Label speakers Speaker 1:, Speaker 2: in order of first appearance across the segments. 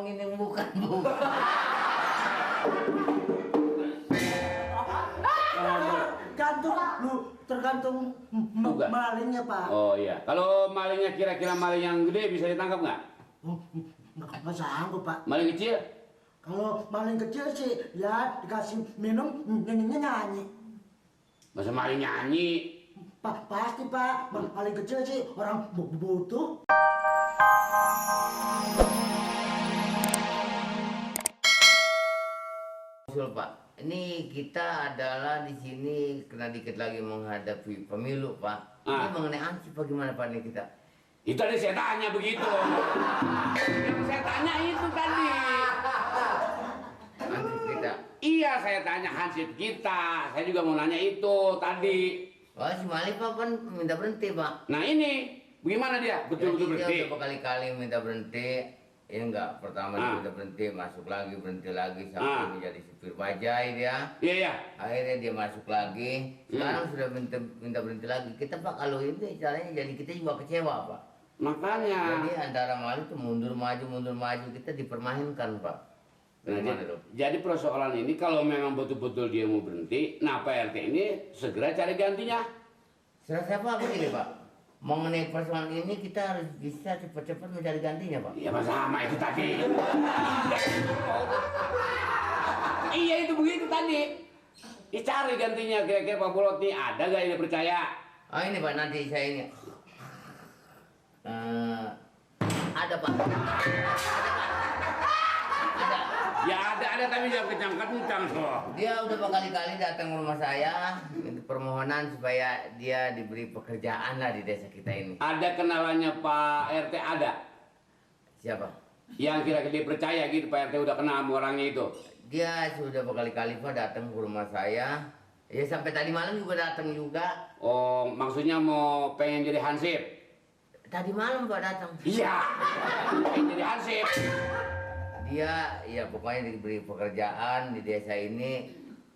Speaker 1: ngomongin yang bukan.
Speaker 2: Tergantung malingnya, Pak.
Speaker 3: Oh iya. Kalau malingnya kira-kira maling yang gede bisa ditangkap nggak?
Speaker 2: Nggak sanggup, Pak.
Speaker 3: Maling kecil?
Speaker 2: Kalau maling kecil sih, ya dikasih minum nyanyi.
Speaker 3: Masa maling nyanyi?
Speaker 2: Pasti, Pak. Maling kecil sih orang butuh.
Speaker 1: Pak, ini kita adalah di sini kena dikit lagi menghadapi pemilu, Pak. Ini mengenai ansip bagaimana, Pak, ini kita?
Speaker 3: Itu tadi saya tanya begitu. Yang saya tanya itu tadi.
Speaker 1: Ansip kita.
Speaker 3: Iya, saya tanya hansip kita. Saya juga mau nanya itu tadi.
Speaker 1: Oh, si Malik Pak kan minta berhenti, Pak.
Speaker 3: Nah ini, bagaimana dia? Betul-betul
Speaker 1: Dia
Speaker 3: berhenti.
Speaker 1: udah berkali-kali minta berhenti. Ya enggak, pertama dia minta berhenti, masuk lagi, berhenti lagi sampai menjadi supir bajai dia.
Speaker 3: Iya, iya.
Speaker 1: Akhirnya dia masuk lagi. Sekarang sudah minta berhenti lagi. Kita, Pak, kalau ini caranya jadi kita juga kecewa, Pak.
Speaker 3: Makanya.
Speaker 1: Jadi antara Malik itu mundur maju, kita dipermainkan, Pak.
Speaker 3: Nah, jadi persoalan ini kalau memang betul-betul dia mau berhenti, nah Pak RT ini segera cari gantinya.
Speaker 1: Siapa begini, Pak? Mengenai persoalan ini kita harus bisa cepat-cepat mencari gantinya, Pak.
Speaker 3: Iya, sama itu tadi. Iya, itu begitu tadi. Dicari gantinya, kira-kira Pak Bolot nih ada gak ini percaya?
Speaker 1: Ah, ini, Pak, nanti saya ini. Ada, Pak.
Speaker 3: Ya ada tapi jangan kencang-kencang soh.
Speaker 1: Dia udah berkali-kali datang ke rumah saya, minta permohonan supaya dia diberi pekerjaan lah di desa kita ini.
Speaker 3: Ada kenalannya Pak RT ada?
Speaker 1: Siapa?
Speaker 3: Yang kira-kira dipercaya gitu Pak RT udah kenal sama orangnya itu?
Speaker 1: Dia sudah berkali-kali, Pak, datang ke rumah saya. Ya sampai tadi malam juga datang juga.
Speaker 3: Oh, maksudnya mau pengen jadi hansip?
Speaker 1: Tadi malam, Pak, datang.
Speaker 3: Iya, pengen jadi hansip.
Speaker 1: Dia ya pokoknya diberi pekerjaan di desa ini,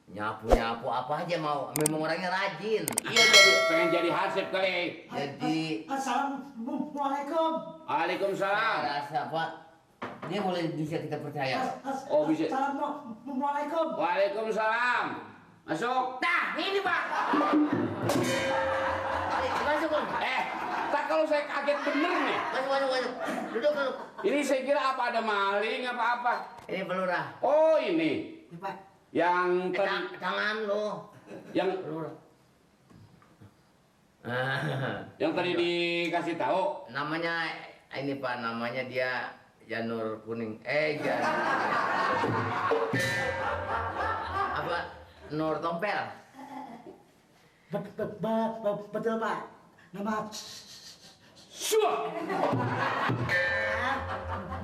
Speaker 1: nyapu apa aja mau, memang orangnya rajin.
Speaker 3: Iya, pengen jadi hansip kali.
Speaker 1: Jadi
Speaker 2: Assalamualaikum.
Speaker 3: Waalaikumsalam.
Speaker 1: saya rasa, Pak, dia bisa kita percaya.
Speaker 3: Oh, bisa.
Speaker 2: Assalamualaikum.
Speaker 3: Waalaikumsalam. Masuk.
Speaker 1: Nah, ini, Pak. Masuk, Om.
Speaker 3: Tak kalau saya kaget bener nih.
Speaker 1: Masuk. Duduk.
Speaker 3: Ini saya kira apa ada maling apa?
Speaker 1: Ini pelurah.
Speaker 3: Oh, ini.
Speaker 2: Ya, Pak.
Speaker 3: Yang
Speaker 1: Tangan lo.
Speaker 3: yang
Speaker 1: Pelurah.
Speaker 3: yang tadi dikasih tahu.
Speaker 1: Namanya ini, Pak, namanya dia Janur Kuning. Apa? Nur Tompel.
Speaker 2: Betul, Pak. Nama
Speaker 3: Syuh.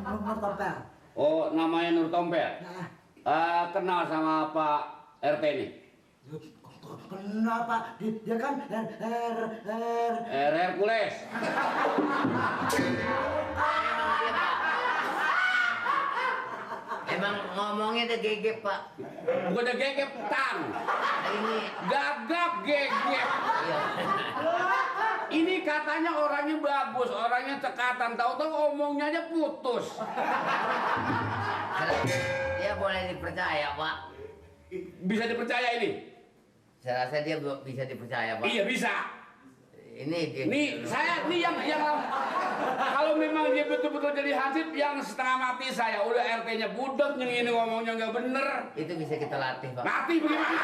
Speaker 2: Nur Tompel.
Speaker 3: Oh, namanya Nur Tompel.
Speaker 2: Nah,
Speaker 3: Kenal sama Pak RT ini.
Speaker 2: kenapa? Dia kan
Speaker 3: Hercules.
Speaker 1: Emang ngomongnya ada gegep, Pak.
Speaker 3: Bukan ada gegep tang.
Speaker 1: Ini
Speaker 3: Gagap gegep.
Speaker 1: iya.
Speaker 3: Ini katanya orangnya bagus, orangnya cekatan. Tahu-tahu omongnya aja putus.
Speaker 1: Dia boleh dipercaya, Pak.
Speaker 3: Bisa dipercaya ini?
Speaker 1: Saya rasa dia bisa dipercaya, Pak.
Speaker 3: Iya bisa.
Speaker 1: Ini
Speaker 3: Saya yang kalau memang dia betul-betul jadi hansip yang setengah mati saya udah RT-nya budek yang ini ngomongnya nggak bener.
Speaker 1: itu bisa kita latih, Pak.
Speaker 3: Mati bagaimana?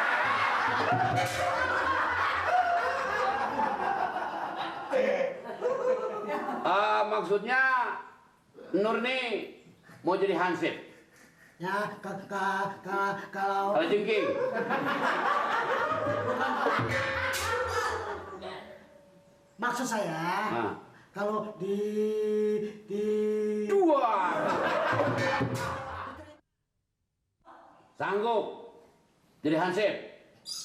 Speaker 3: Maksudnya Nur nih mau jadi hansip.
Speaker 2: ya kalau
Speaker 3: Kalau jengking.
Speaker 2: maksud saya kalau di
Speaker 3: Dua. Sanggup jadi hansip?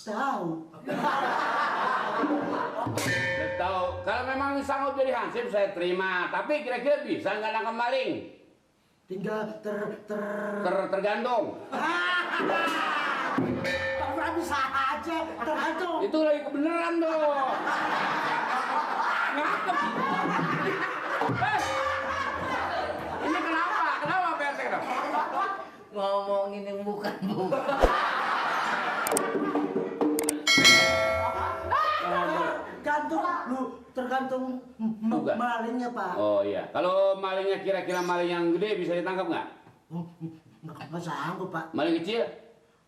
Speaker 2: tahu.
Speaker 3: Tahu. Kalau memang sanggup jadi hansip saya terima. Tapi kira-kira bisa nggak nangkap maling?
Speaker 2: Tinggal
Speaker 3: Tergantung.
Speaker 2: Pak bisa aja tergantung.
Speaker 3: Itu lagi kebenaran dong. Ngapep. Ini kenapa? Kenapa PRT?
Speaker 2: lu tergantung
Speaker 3: Tugas.
Speaker 2: malingnya Pak.
Speaker 3: Oh iya. Kalau malingnya kira-kira maling yang gede bisa ditangkap nggak?
Speaker 2: Nggak sanggup Pak.
Speaker 3: Maling kecil?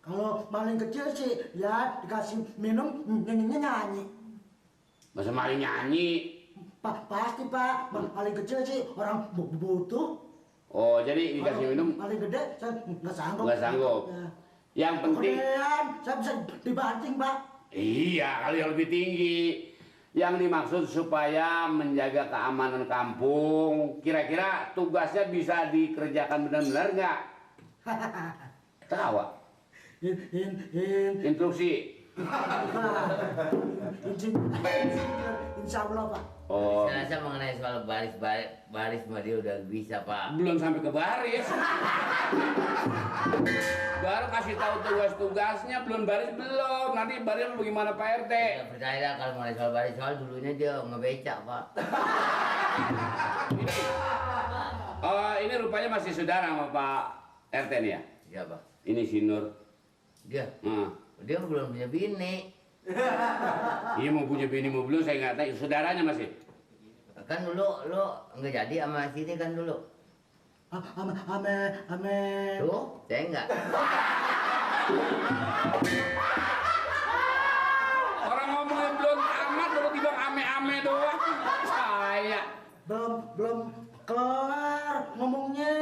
Speaker 2: Kalau maling kecil sih ya dikasih minum nyanyi.
Speaker 3: Masa maling nyanyi?
Speaker 2: Pasti Pak, maling kecil sih orang butuh.
Speaker 3: Oh jadi dikasih minum?
Speaker 2: Maling gede saya nggak sanggup.
Speaker 3: Nggak sanggup.
Speaker 2: Ya.
Speaker 3: Yang penting.
Speaker 2: Kemudian saya bisa dibanting Pak.
Speaker 3: Iya, kalau yang lebih tinggi. Yang dimaksud supaya menjaga keamanan kampung. Kira-kira tugasnya bisa dikerjakan benar-benar nggak? Tawa. Instruksi.
Speaker 2: Insya Allah Pak.
Speaker 3: Oh,
Speaker 1: Saya rasa mengenai soal baris mah dia udah bisa Pak.
Speaker 3: belum sampai ke baris. Baru kasih tahu tugas-tugasnya, belum baris belum. Nanti barisnya bagaimana Pak RT?
Speaker 1: Saya percaya kalau mengenai soal baris soal dulunya dia ngebeca Pak.
Speaker 3: Ini rupanya masih saudara sama Pak RT nih ya?
Speaker 1: Siapa?
Speaker 3: Ini si Nur.
Speaker 1: Dia.
Speaker 3: Nah,
Speaker 1: Dia belum punya bini.
Speaker 3: iya mau punya bini mau belum saya nggak tahu. Saudaranya masih.
Speaker 1: Kan dulu lo nggak jadi sama sini kan dulu.
Speaker 2: Ame.
Speaker 1: Tuh, saya enggak.
Speaker 3: Orang ngomongnya belum amat baru tiba ame-ame doang. Saya.
Speaker 2: Belum kelar ngomongnya.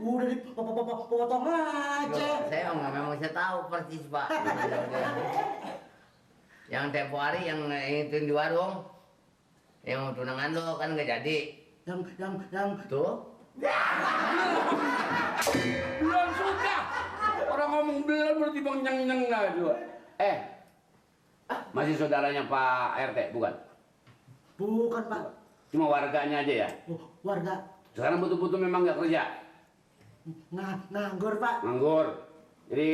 Speaker 2: Udah dipotong aja.
Speaker 1: Saya memang saya tahu persis Pak. Yang tempo hari yang itu di warung, yang tunangan lo kan nggak jadi.
Speaker 2: Yang
Speaker 1: Tuh.
Speaker 3: Belum sudah. Orang ngomong belum baru tiba nyeng-nyeng aja. Masih saudaranya Pak RT bukan?
Speaker 2: bukan Pak.
Speaker 3: Cuma warganya aja ya?
Speaker 2: Warga
Speaker 3: Sekarang betul-betul memang nggak kerja?
Speaker 2: nganggur Pak.
Speaker 3: Nganggur. Jadi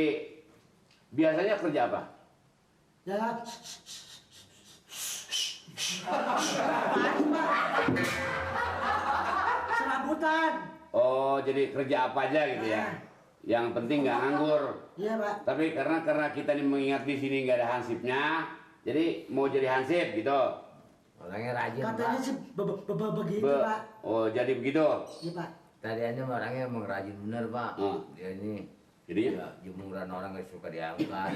Speaker 3: biasanya kerja apa?
Speaker 2: Ya. Serabutan.
Speaker 3: Oh, jadi kerja apa aja gitu ya? Yang penting nggak nganggur.
Speaker 2: Iya Pak.
Speaker 3: Tapi karena kita ini mengingat di sini nggak ada hansipnya, jadi mau jadi hansip gitu.
Speaker 1: Orangnya rajin
Speaker 2: Katanya
Speaker 1: Pak.
Speaker 2: sih begitu Pak.
Speaker 3: Oh, jadi begitu.
Speaker 2: Iya Pak.
Speaker 1: Tadi aja orangnya emang rajin bener Pak.
Speaker 3: Hmm.
Speaker 1: Dia ini.
Speaker 3: Jadinya?
Speaker 1: Ya, jemuran orang nggak suka diangkat.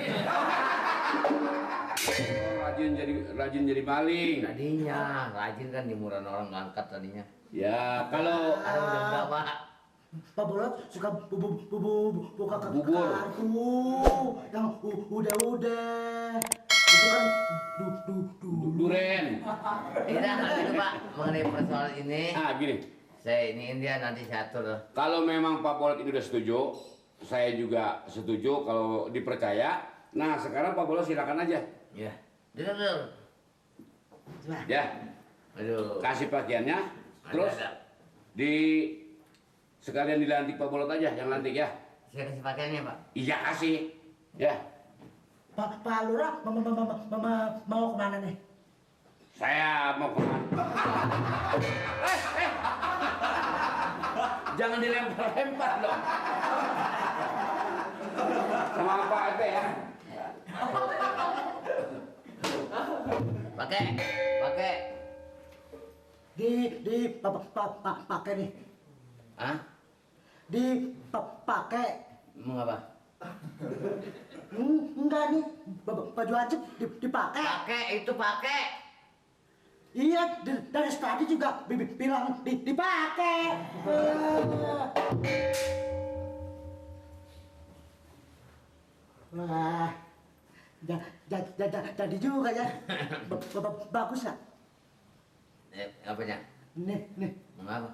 Speaker 3: Oh, rajin jadi maling.
Speaker 1: Tadinya rajin kan jemuran orang ngangkat tadinya.
Speaker 3: Ya, kalau
Speaker 1: Ada udah enggak Pak.
Speaker 2: Pak Bolot suka buka
Speaker 3: Bubur.
Speaker 2: kartu yang udah itu kan
Speaker 3: duren.
Speaker 1: Tidak kalau itu Pak mengenai persoalan ini.
Speaker 3: Gini.
Speaker 1: Saya iniin dia nanti saya atur.
Speaker 3: Kalau memang Pak Bolot ini udah setuju, saya juga setuju kalau dipercaya. Nah, sekarang Pak Bolot silakan aja.
Speaker 1: Ya. Duduk.
Speaker 3: Ya,
Speaker 1: Aduh.
Speaker 3: kasih pakaiannya, terus
Speaker 1: Ada.
Speaker 3: di sekalian dilantik Pak Bolot aja, yang lantik ya.
Speaker 1: Saya kasih pakaiannya Pak.
Speaker 3: Iya kasih. Ya,
Speaker 2: Pak Lurah mau kemana nih?
Speaker 3: saya mau kemana? Jangan dilempar-lempar dong. Sama Pak RT ya.
Speaker 1: Pakai.
Speaker 2: Pakai nih.
Speaker 1: Hah?
Speaker 2: Pakai.
Speaker 1: Mau apa?
Speaker 2: Enggak nih. Baju hansip dipakai.
Speaker 1: Pakai itu pakai.
Speaker 2: Iya, dari tadi juga bilang dipakai. Wah, jadi juga ya. Bagus ya.
Speaker 1: Apanya?
Speaker 2: Nih,
Speaker 1: Mau apa?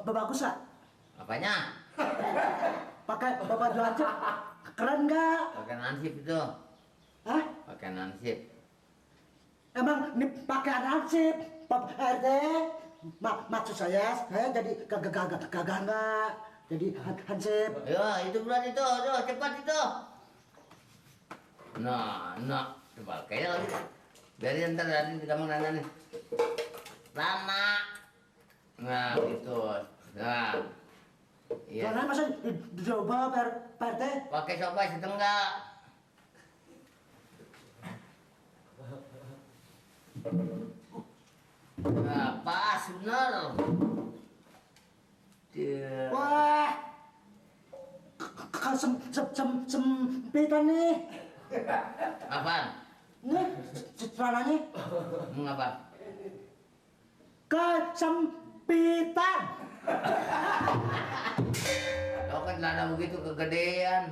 Speaker 2: bagus ya.
Speaker 1: Apanya?
Speaker 2: Pakai baju hansip, keren nggak?
Speaker 1: Pakai nansip itu.
Speaker 2: Hah?
Speaker 1: Pakai nansip.
Speaker 2: Emang ini pakaian hansip, Pak RT? Maksud saya jadi gagah nggak? Jadi hansip.
Speaker 1: Ya, itu bulan itu. Aduh, cepat itu. Nah, coba kayaknya lagi. Biarin ntar nanti di kamar Nana nih. Lama. Nah, gitu. Nah. Iya.
Speaker 2: Karena masa dicoba Pak RT?
Speaker 1: Pakai coba setengah. Nah, pas bener. Dia.
Speaker 2: Wah, sempitan nih.
Speaker 1: Apaan?
Speaker 2: Nih, celananya
Speaker 1: Mengapa?
Speaker 2: kesempitan.
Speaker 1: Kau kan celana begitu kegedean.